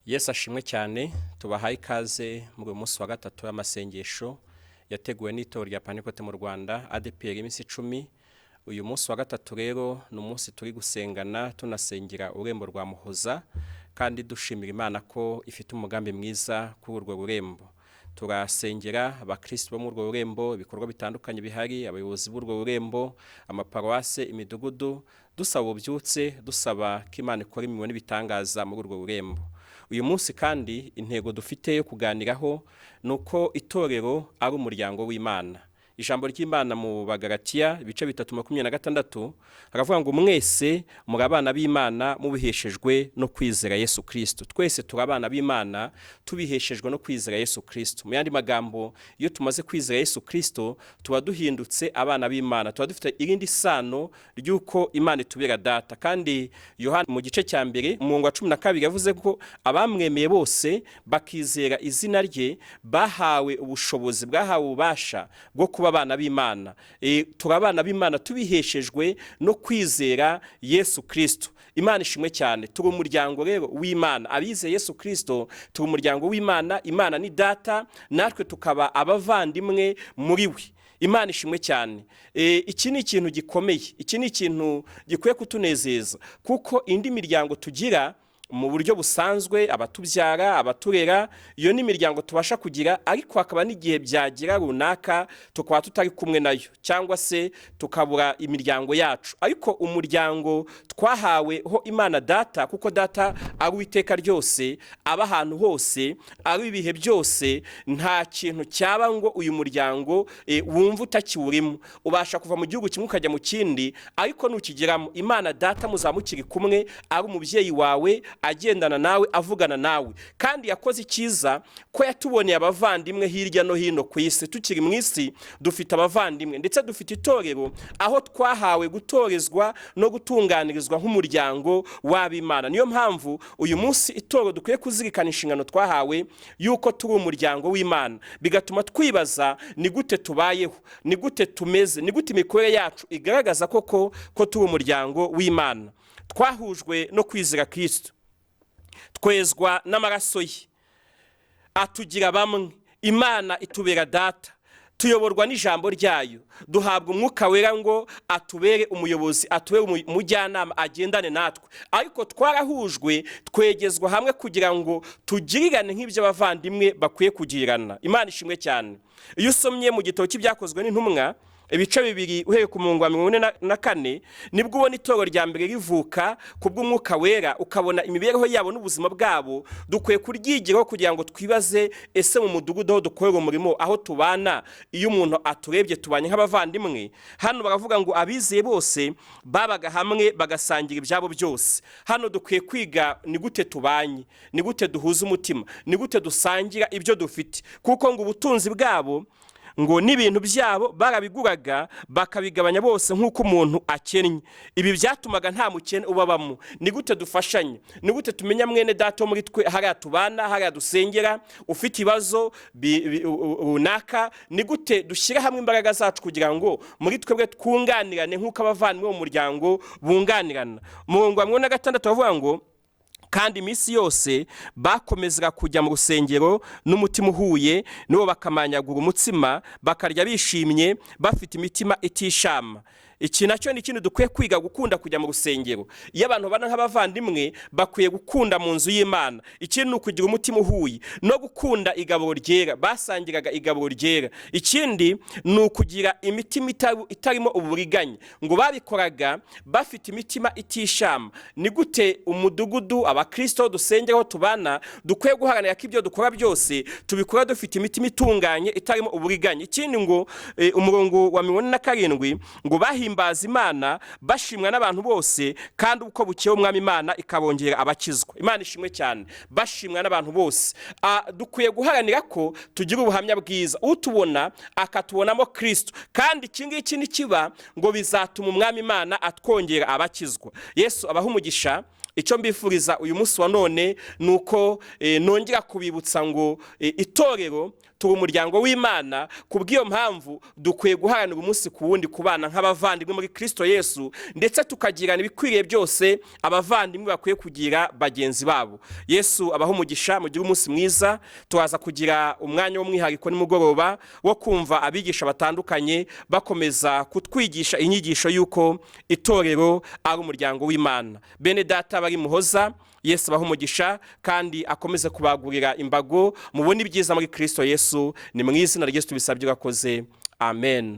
Yesu ashimwe cyane. Tubahaye ikaze muri uyu munsi wa gatatu w'amasengesho yateguwe n'itorero rya Pantekote mu Rwanda, ADEPR, iminsi 10. Uyu munsi wa gatatu rero ni umunsi turi gusengana, tunasengera ururembo rwa Muhoza, kandi dushimira Imana ko ifite umugambi mwiza kuri urwo rurembo. Turasengera abakristo bo muri urwo rurembo, ibikorwa bitandukanye bihari, abayobozi b'urwo rurembo, amaparuwase, imidugudu, dusaba ububyutse, dusaba ko Imana ikora imirimo n'ibitangaza muri urwo rurembo. Uyu munsi kandi intego dufite yo kuganiraho ni uko itorero ari umuryango w'Imana. Ijambo ry'Imana mu Bagaratiya ibice 3 26 haravuga ngo: "Mwese muri abana b'Imana mubiheshejwe no kwizera Yesu Kristo." Twese turi abana b'Imana tubiheshejwe no kwizera Yesu Kristo. Mu yandi magambo, iyo tumaze kwizera Yesu Kristo tuba duhindutse abana b'Imana, tuba dufite irindi sano ry'uko Imana itubera data. Kandi Yohana mu gice cya 1 umurongo wa 12 yavuze ko abamwemeye bose bakizera izina rye bahawe ubushobozi, bwahawe ububasha bwo kuba abana b'Imana. Turi abana b'Imana tubiheshejwe no kwizera Yesu Kristo. Imana ishimwe cyane. Turi umuryango rero w'Imana. Abizeye Yesu Kristo turi umuryango w'Imana. Imana ni data, natwe tukaba abavandimwe muri we. Imana ishimwe cyane. Iki ni ikintu gikomeye, iki ni ikintu gikwiye kutunezeza, kuko indi miryango tugira mu buryo busanzwe, abatubyara, abaturera, iyo ni imiryango tubasha kugira, ariko hakaba n'igihe byagira runaka tukaba tutari kumwe nayo, cyangwa se tukabura imiryango yacu. Ariko umuryango twahaweho Imana data, kuko data ari uwiteka ryose, aba ahantu hose, ari ibihe byose, nta kintu cyaba ngo uyu muryango wumve utakiwurimo. Ubasha kuva mu gihugu kimwe ukajya mu kindi, ariko nukigeramo Imana data muzaba mukiri kumwe, ari umubyeyi wawe, agendana nawe, avugana nawe. Kandi yakoze icyiza ko yatuboneye abavandimwe hirya no hino ku isi. Tukiri mu isi dufite abavandimwe, ndetse dufite itorero aho twahawe gutorezwa no gutunganirizwa nk'umuryango w'ab'Imana. Niyo mpamvu uyu munsi itorero dukwiye kuzirikana inshingano twahawe y'uko turi umuryango w'Imana, bigatuma twibaza: ni gute tubayeho, ni gute tumeze, ni gute imikorere yacu igaragaza koko ko turi umuryango w'Imana? Twahujwe no kwizera Kristo, twezwa n'amaraso ye, atugira bamwe. Imana itubera data, tuyoborwa n'ijambo ryayo, duhabwa Umwuka Wera ngo atubere umuyobozi, atubere umujyanama, agendane natwe. Ariko twarahujwe, twegezwa hamwe kugira ngo tugirirane nk'ibyo abavandimwe bakwiye kugirirana. Imana ishimwe cyane. Iyo usomye mu gitabo cy'Ibyakozwe n'Intumwa ibice 2 uhereye ku murongo wa 44, nibwo ubona itorero rya mbere rivuka ku bw'Umwuka Wera, ukabona imibereho yabo n'ubuzima bwabo. Dukwiye kuryigiraho kugira ngo twibaze: ese mu mudugudu aho dukorera umurimo, aho tubana, iyo umuntu aturebye tubanye nk'abavandimwe? Hano baravuga ngo abizeye bose babaga hamwe, bagasangira ibyabo byose. Hano dukwiye kwiga ni gute tubanye, ni gute duhuza umutima, ni gute dusangira ibyo dufite, kuko ngo ubutunzi bwabo ngo n'ibintu byabo barabiguraga, bakabigabanya bose nk'uko umuntu akennye. Ibi byatumaga nta mukene ubabamo. Ni gute dufashanya? Ni gute tumenya mwene data wo muri twe, hariya tubana, hariya dusengera, ufite ibibazo runaka? Ni gute dushyira hamwe imbaraga zacu kugira ngo muri twebwe twunganirane nk'uko abavandimwe mu muryango bunganirana? Umurongo wa 46 bavuga ngo: "Kandi iminsi yose bakomezaga kujya mu rusengero n'umutima uhuye, nibo bakamanyagura umutsima, bakarya bishimye, bafite imitima itishama." Iki nacyo ni ikintu dukwiye kwiga, gukunda kujya mu rusengero. Iyo abantu babana nk'abavandimwe bakwiye gukunda mu nzu y'Imana. Ikindi ni ukugira umutima uhuye no gukunda igaburo ryera. Basangiraga igaburo ryera. Ikindi ni ukugira imitima itarimo uburiganya. Ngo babikoraga bafite imitima itishama. Ni gute umudugudu, abakristo dusengeraho, tubana, dukwiye guharanira ko ibyo dukora byose tubikora dufite imitima itunganye, itarimo uburiganya? Ikindi ngo umurongo wa 47 ngo: "Bahimbaza Imana, bashimwa n'abantu bose, kandi uko bukeye Umwami Imana ikabongera abakizwa." Imana ishimwe cyane. Bashimwa n'abantu bose. Dukwiye guharanira ko tugira ubuhamya bwiza, utubona akatubonamo Kristo. Kandi iki ngiki nikiba ngo bizatuma Umwami Imana atwongera abakizwa. Yesu abaha umugisha. Icyo mbifuriza uyu munsi wa none ni uko nongera kubibutsa ngo itorero turi umuryango w'Imana. Ku bw'iyo mpamvu dukwiye guharanira umunsi ku wundi kubana nk'abavandimwe muri Kirisito Yesu, ndetse tukagirana ibikwiriye byose abavandimwe bakwiye kugira bagenzi babo. Yesu abaha umugisha, mugire umunsi mwiza. Turaza kugira umwanya w'umwihariko nimugoroba wo kumva abigisha batandukanye bakomeza kutwigisha inyigisho y'uko itorero ari umuryango w'Imana. Bene data bari Muhoza, Yesu abaha umugisha kandi akomeze kubagurira imbago, mubone ibyiza muri Kirisito Yesu. Ni mu izina rya Yesu tubisabye, urakoze, amen.